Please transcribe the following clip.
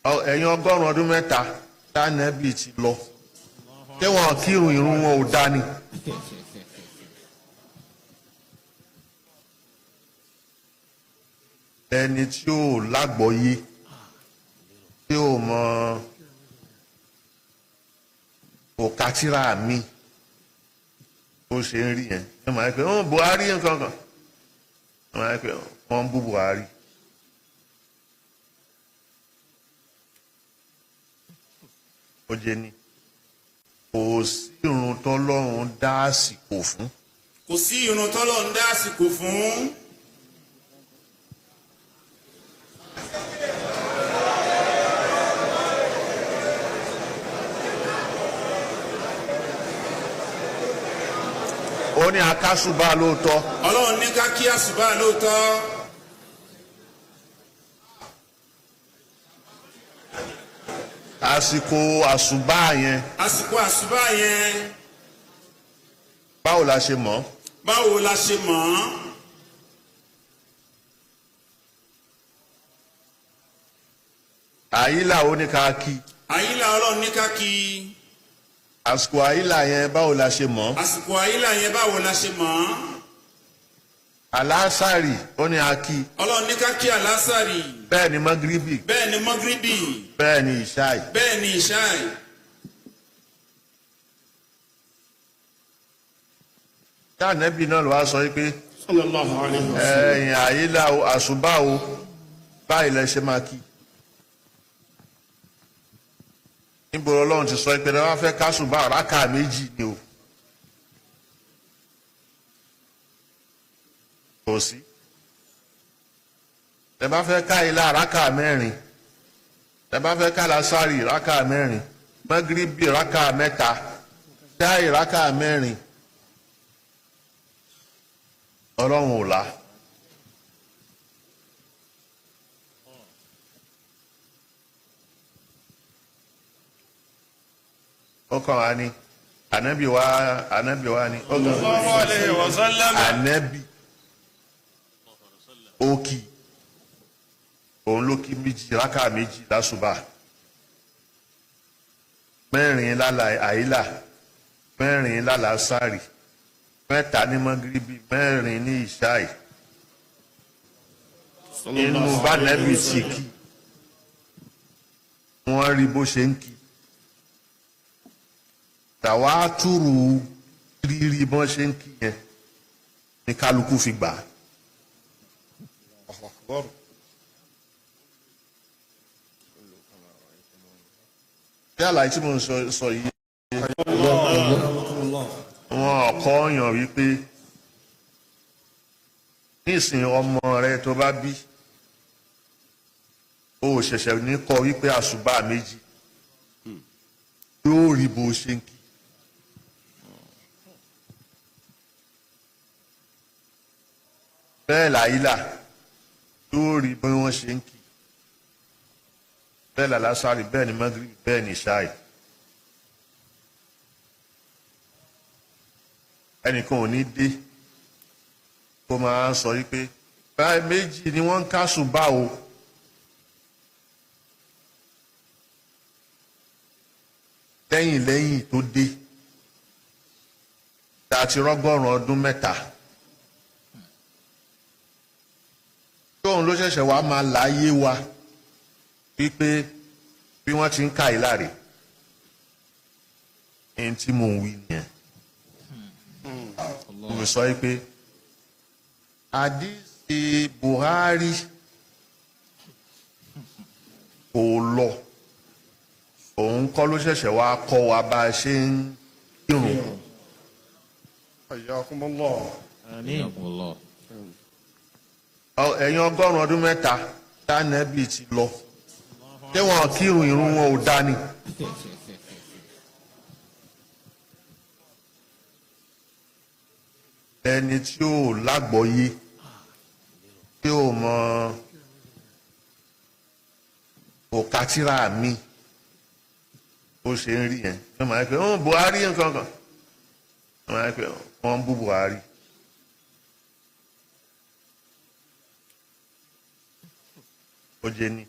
Ẹ̀yin 103 ọdún tánàbì ti lọ, ṣé wọn kírun irun wọn ò dá ni? Ẹni tí ò lágbọ́yé, tí ò mọ òkàtìrà mi ó ṣe ń rí yẹn, ẹ máa ń pè ó Buhari nǹkan kan, ẹ máa ń pè wọ́n ń bú Buhari. Ó jẹ́ ní kò sí irun tọ́lọ́run dá àsìkò fún. Kò sí irun tọ́lọ́run dá àsìkò fún. Ó ní akásùbà lóòótọ́. Ọlọ́run ní ká kí àsùbá lóòótọ́. Àsìkò àsùbá yẹn, Àsìkò àsùbá yẹn, báwo la ṣe mọ̀? Báwo la ṣe mọ̀ ọ́n? Àyílà, ó ní ká kí. Àyílà, Ọlọ́run ní ká kí. Àsìkò àyílà yẹn, báwo la ṣe mọ̀? Àsìkò àyílà yẹn, báwo la ṣe mọ̀ ọ́n? Àlásàrì, ó ní a kí. Ọlọ́run ní ká kí àlásàrì. Bẹ́ẹ̀ ni mọ́gíríbì. Bẹ́ẹ̀ ni mọ́gíríbì. Bẹ́ẹ̀ ni ìṣáì. Bẹ́ẹ̀ ni ìṣáì. Táànẹ́bì náà ló wá sọ wípé Sallallahu alayhi wa sallam. ẹ̀yìn àyílà o, àsùbá o, báyìí lẹ ṣe máa kí. Níbo Ọlọ́run ti sọ pé wọ́n fẹ́ kásùbà rákà méjì ni o? Kò sí. Ẹ bá fẹ́ ká ilá, rákà mẹ́rin. Ẹ bá fẹ́ ká lásàrì, rákà mẹ́rin. Mọ́gíríbì, rákà mẹ́ta. Ṣáì, rákà mẹ́rin. Ọlọ́run ò là. Ó kàn wá ní ànábì wa, ànábì wa ní ó kàn Sallallahu alayhi wa sallam. Ànábì ó kì, òun ló kí méjì, rákà méjì lásùbà, mẹ́rin lálà àyílà, mẹ́rin lálà sárì, mẹ́ta ní mọ́gíríbì, mẹ́rin ní ìṣáì. Inú bánẹ́bì sì kí, wọ́n rí bó ṣe ń kí, tàwa túrú rírí bọ́n ṣe ń kí yẹn ní kálukú fi gbà á. Akbar. Bí àlàyé tí mo ń sọ yìí, wọn kọ́ yàn wípé nísìnyí, ọmọ rẹ tó bá bí, o ṣẹ̀ṣẹ̀ ní kọ́ wípé àṣùbà méjì, yóò rí bó ṣe ń kí. Bẹ́ẹ̀ làyílà, yóò rí bí wọ́n ṣe ń kí. Bẹ́ẹ̀ làlásàrì, bẹ́ẹ̀ ni mọ́gírì, bẹ́ẹ̀ ni ṣáì. Ẹnìkan ò ní dé kó máa sọ wípé báyìí méjì ni wọ́n ń kásùn bá o. Lẹ́yìn lẹ́yìn tó dé tá a ti 300 ọdún, tóun ló ṣẹ̀ṣẹ̀ wá máa láyé wa wípé bí wọ́n ti ń ka ìlàrè ẹni tí mò ń wí nìyẹn. Mo sọ wípé àdìsí Buhari kò lọ, òun kọ́ ló ṣẹ̀ṣẹ̀ wá kọ́ wa bá a ṣe ń kírun. Hayyakumullah. Àmín. Ẹ̀yin 300 ọdún tánàbì ti lọ, ṣé wọn kírun irun wọn ò dá ni? Ẹni tí ò lágbọ́yé, tí ò mọ òkàtìrà mi bó ṣe ń rí yẹn, wọ́n máa ń pè ó Buhari nǹkan kan, wọ́n máa ń pè wọ́n ń bú Buhari. Ó jẹ́ ní